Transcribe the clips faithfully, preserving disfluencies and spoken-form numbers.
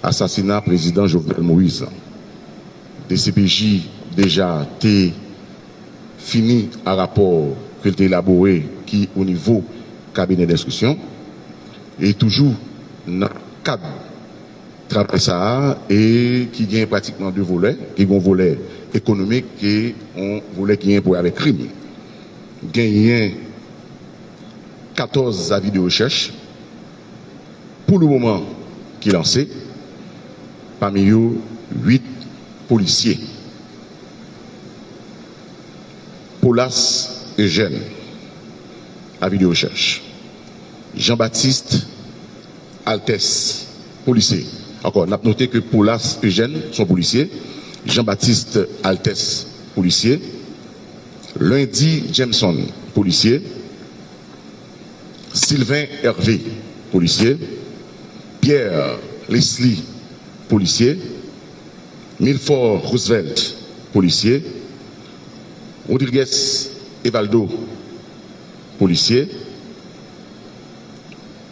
asasina prezidan Jovenel Moïse la. D C P J deja te fini a rapò ke l te elabore ki o nivo kabinè denstriksyon e toujou nan kad travay sa a e ki gen pratikman de volè, ki gen yon volè ekonomik e yon volè ki gen pou wè avèk krim. Genyen katòz zavi de rechèch pou le moman ki lanse, pami yo uit polisye. Polas Eugène, avi de rechèch. Jean Baptiste Altès, polisye. Ankò, n ap note ke Polas Eugène se yon polisye, Jean Baptiste Altès, polisye, Lundi Jameson, polisye, Sylvain Hervé, polisye, Pierre Leslie, polisye, Milfort Roosevelt, polisye, Rodriguez Evaldo, polisye,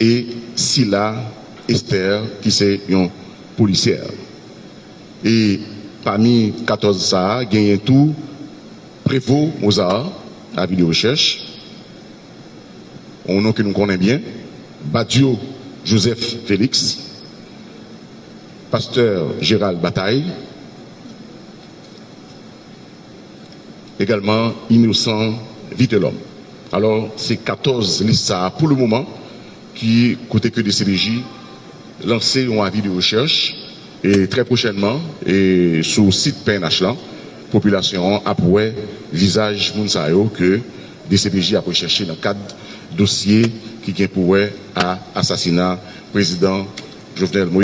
e Sila Esther, ki se yon polisyè. E pami katòz sa a, genyen tou Prevo Mozart, avi de rechèch, yon non ke nou konnen byen, Badio Joseph Félix, pastè Gérald Bataille, egalman Innocent Vitelhomme. Alò, se katòz lis sa a pou le moman ki kote ke D C P J lanse yon avi de rechèch e trè pwochènman e sou sit P N H lan, popilasyon an ap wè vizaj moun sa yo ke D C P J ap rechèche nan kad dosye ki gen pou wè a asasina prezidan Jovenel Moïse.